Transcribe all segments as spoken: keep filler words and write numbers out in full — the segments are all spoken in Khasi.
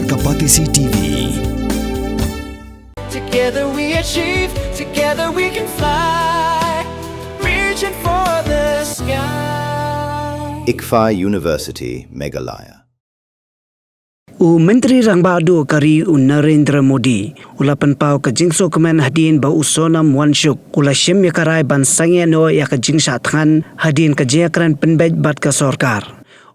Ka Batesi T V. Together we achieve, together we can fly. Reaching for the sky. ICFAI University, Meghalaya. U Myntri Rangbah Duh ka ri u Narendra Modi u la pynpaw ka jingsngewkmen hadien ba u Sonam Wangchuk u la shim ïa ka rai ban sangeh noh ïa ka jingshah thngan hadien ka jingïakren pynbeit bad ka sorkar.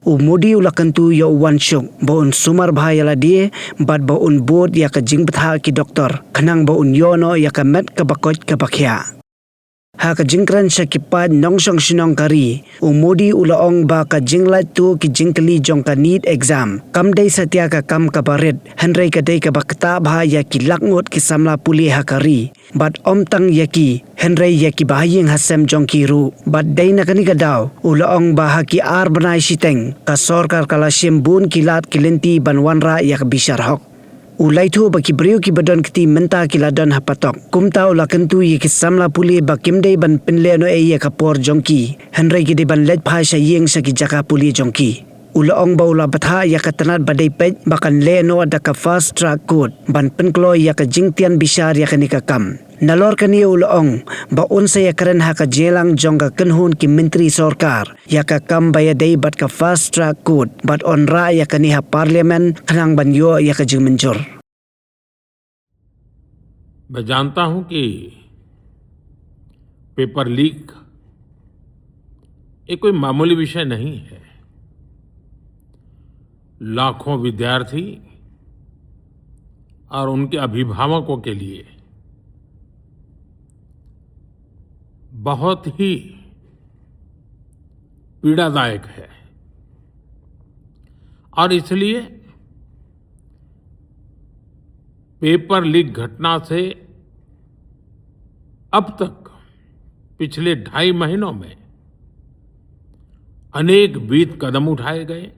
U Modi u la kyntu ïa u Wangchuk ba un sumar bha ïa lade bad ba un bud ïa ka jingbthah ki doktor khnang ba un ïoh noh ïa ka met kaba koit kaba khiah. Ha ka jingkren sha ki paid nongshong shnong ka ri, u Modi u la ong ba ka jinglait tuh ki jingkylli jong ka NEET exam kam dei satia ka kam kaba rit, hynrei ka dei kaba ktah bha ïa ki lak ngut ki samla pule ha ka ri. Bad ym tang ïa ki, hynrei ïa kiba ha ïing ha sem jong ki ruh. Bad dei na kane ka daw u la ong ba ha ki ar bnai shiteng ka sorkar ka la shim bun ki lad ki lynti ban wanrah ïa ka bishar hok. U la ïathuh ba ki briew kiba don kti mynta ki la don ha patok. Kumta u la kyntu ïa ki samla pule ba kim dei ban pynlehnohei ïa ka por jong ki, hynrei ki dei ban leit phai sha ïing sha ki jaka pule jong ki. U la ong ba u la bthah ïa ka tnat ba dei peit ba kan leh noh da ka Fast Track Court ban pynkloi ïa ka jingtian bishar ïa kane ka kam. Nalor kane u la ong ba un sa ïakren ha ka jingïalang jong ka kynhun ki myntri sorkar ïa ka kam ba ïadei bad ka Fast Track Court bad un rah ïa kane ha Parliament khnang ban ïoh ïa ka jingmynjur. मैं जानता हूं कि पेपर लीक ये कोई मामूली विषय नहीं है। लाखों विद्यार्थी और उनके अभिभावकों के लिए बहुत ही पीड़ादायक है और इसलिए पेपर लीक घटना से अब तक पिछले ढाई महीनों में अनेक विहित कदम उठाए गए,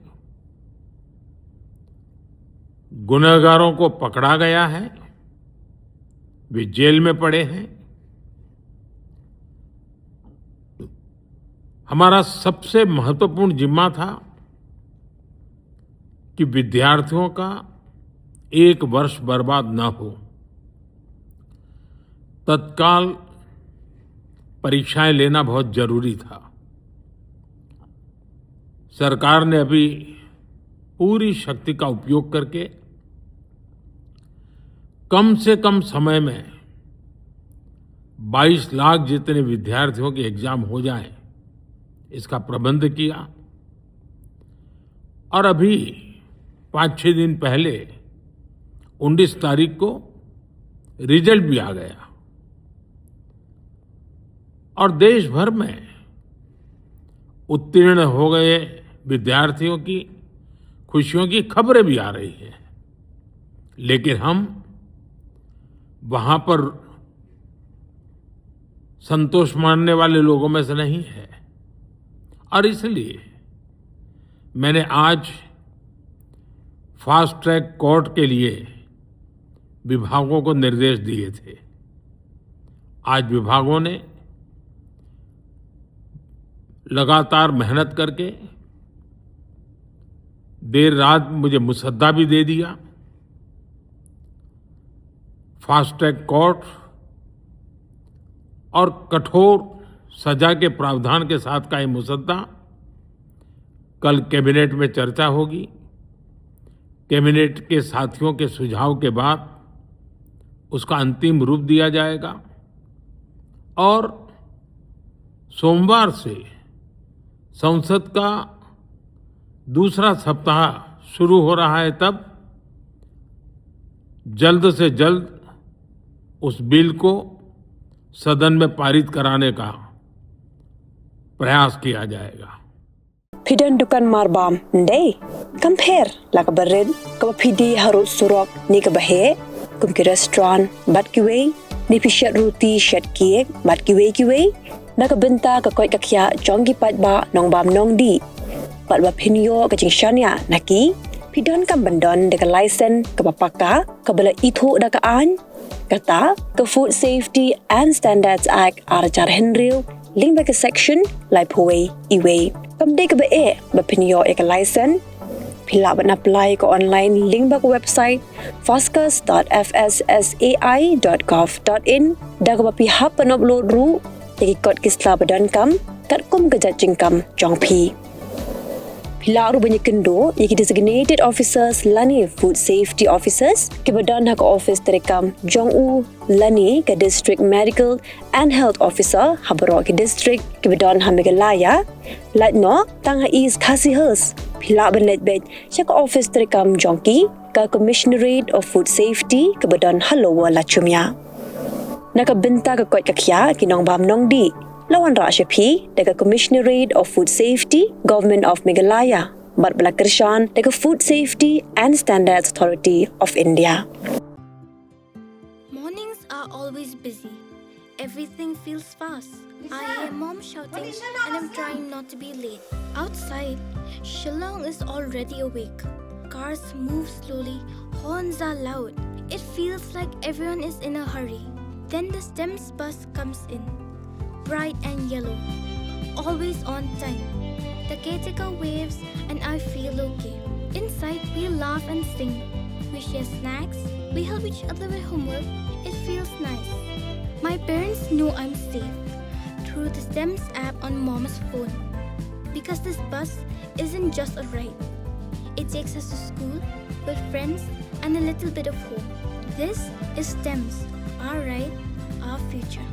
गुनहगारों को पकड़ा गया है, वे जेल में पड़े हैं। हमारा सबसे महत्वपूर्ण जिम्मा था कि विद्यार्थियों का एक वर्ष बर्बाद ना हो। तत्काल परीक्षाएं लेना बहुत जरूरी था। सरकार ने अभी पूरी शक्ति का उपयोग करके कम से कम समय में बाईस लाख जितने विद्यार्थियों के एग्जाम हो जाए, इसका प्रबंध किया। और अभी पाँच छः दिन पहले उन्नीस तारीख को रिजल्ट भी आ गया और देश भर में उत्तीर्ण हो गए विद्यार्थियों की खुशियों की खबरें भी आ रही हैं, लेकिन हम वहां पर संतोष मानने वाले लोगों में से नहीं है। और इसलिए मैंने आज फास्ट ट्रैक कोर्ट के लिए विभागों को निर्देश दिए थे। आज विभागों ने लगातार मेहनत करके देर रात मुझे मुसद्दा भी दे दिया। फास्ट ट्रैक कोर्ट और कठोर सजा के प्रावधान के साथ का ये मुसद्दा कल कैबिनेट में चर्चा होगी। कैबिनेट के साथियों के सुझाव के बाद उसका अंतिम रूप दिया जाएगा और सोमवार से संसद का दूसरा सप्ताह शुरू हो रहा है, तब जल्द से जल्द उस बिल को सदन में पारित कराने का प्रयास किया जाएगा। Phi don dukan marbam ndei? Kam pher la ka barit kaba phi die harud surok ne kaba heh, kum ki restaurant bad kiwei, ne phi shet ruti shet cake bad kiwei kiwei. Na ka bynta ka koit ka khiah jong ki paidbah nongbam nongdih, bad ba phin ïoh ka jingshaniah na ki, phi donkam ban don da ka license kaba paka kaba la ithuh da ka aiñ, kata ka Food Safety and Standards Act ar hajar hynriew, lyngba ka section laiphew wei iwei. Kam dei kaba eh ba phin ïoh ïa ka license Phi lah ban apply ka online lyngba ka website foscus dot f s s a i dot gov dot in, da kaba phi hap ban upload ruh ïa ki kot ki sla ba donkam katkum ka jait jingkam jong phi. Phi lah ruh ban ïakynduh ïa ki designated officers lane food safety officers kiba don ha ka office treikam jong u lane ka district medical and health officer ha baroh ki district kiba don ha Meghalaya. Lait noh tang ha East Khasi Hills, phi lah ban leit beit sha ka office treikam jong ki, ka Commissionerate of Food Safety kaba don ha Lower Lachumia. Na ka bynta ka koit ka khiah ki nongbam nongdih, la wanrah sha phi da ka Commissionerate of Food Safety, Government of Meghalaya, bad ba la kyrshan da ka Food Safety and Standards Authority of India. Mornings are always busy. Everything feels fast. I hear mom shouting and I'm trying not to be late. Outside, Shillong is already awake. Cars move slowly, horns are loud. It feels like everyone is in a hurry. Then the STEMS bus comes in, bright and yellow, always on time. The caretaker waves and I feel okay. Inside, we laugh and sing. We share snacks. We help each other with homework. It feels nice. My parents know I'm safe through the STEMS app on mom's phone. Because this bus isn't just a ride. It takes us to school, with friends, and a little bit of home. This is STEMS, our ride, our future.